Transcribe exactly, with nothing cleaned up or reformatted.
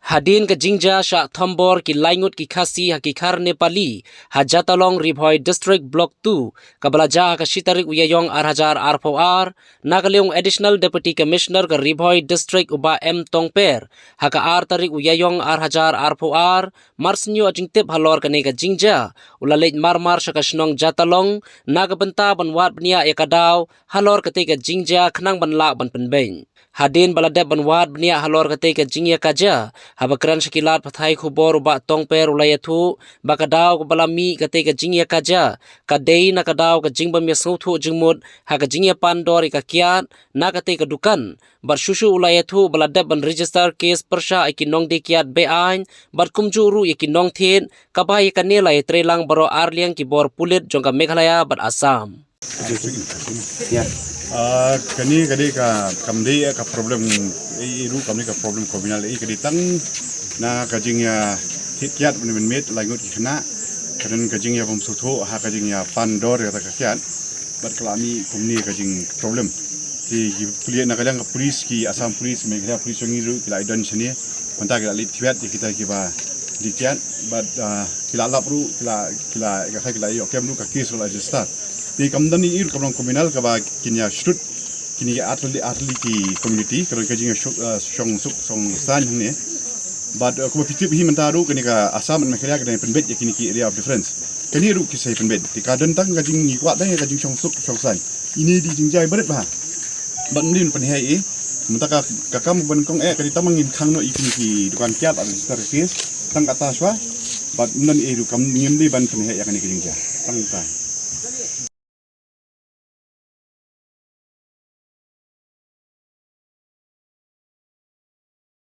Hadien ka jingjia shah thombor ki laingut ki Khasi ha ki khar Nepali ha Jatalong, Ri Bhoi District, Block two, kaba la jia ha ka shi tarik u Ïaïong ar hajar arphew ar, na ka liang u Additional Deputy Commissioner ka Ri Bhoi District u Bah M Tongper, ha ka ar tarik u Ïaïong ar hajar arphew ar, mar shu ïoh jingtip halor kane ka jingjia, u la leit marmar sha ka shnong Jatalong na ka bynta ban wad bniah ïa ka daw halor katei ka jingjia khnang ban lah ban pynbeit. Hadien ba la dep ban wad bniah halor katei ka jingïakajia, haba kren sha ki lad pathai khubor u Bah Tongper u la ïathuh ba ka daw kaba la mih katei ka jingïakajia ka dei na ka daw ka jingbym ïasngewthuh jingmut ha ka jingïapan dor ïa ka kiad na katei ka dukan. Bad shuh shuh u la ïathuh ba la dep ban register case pyrshah ïa ki nongdie kiad be-aiñ bad kumjuh ruh ïa ki nongthied, kaba ïa kane la ïatreilang baroh ar liang ki bor pulit jong ka Meghalaya bad Assam. Ah, kane ka dei ka, kam dei ka problem, eh, ruh kam dei ka problem communal, eh, ka dei tang na ka jingïa thied kiad mynmiet, laingut ki khynnah, ka don ka jingïabym sngewthuh ha ka jingïapan dor ïa kata ka kiad, bad ka la mih kumne ka jingproblem. Ki, ki pule na ka liang ka police, ki Assam Police, Meghalaya Police jong ngi ruh ki la ïadon shane, mynta ki la leit thied ïa kita kiba die kiad, bad, ah, ki la lap ruh, ki la, ki la, ka, ki la ïoh kem ruh, ka case ruh la register. Te kam don ei ei ruh kam long criminal kaba kin ïa shlur kine ki artylli, artylli ki community, ka don ka jingïa shong, ah, shong suk shong saiñ hangne. Bad, ah, kumba phi tip hi mynta ruh kane ka Assam and Meghalaya ka dang pynbeit ïa kine ki area of difference. Kane ruh ki sa pynbeit. Te ka don tang ka jingïakwah tang ïa ka jingshong suk shong saiñ. Ine i dei jingjia barit bha. Bad ym dei ban pynheh ei ei. Mynta ka, ka kam ba nyngkong eh ka dei tang ba ngin khang noh ïa kine ki dukan kiad bad register case. Tang kata shuwa. Bad ym don ei ei ruh kam, ngim dei ban pynheh ïa kane ka jingjia. Tang kata.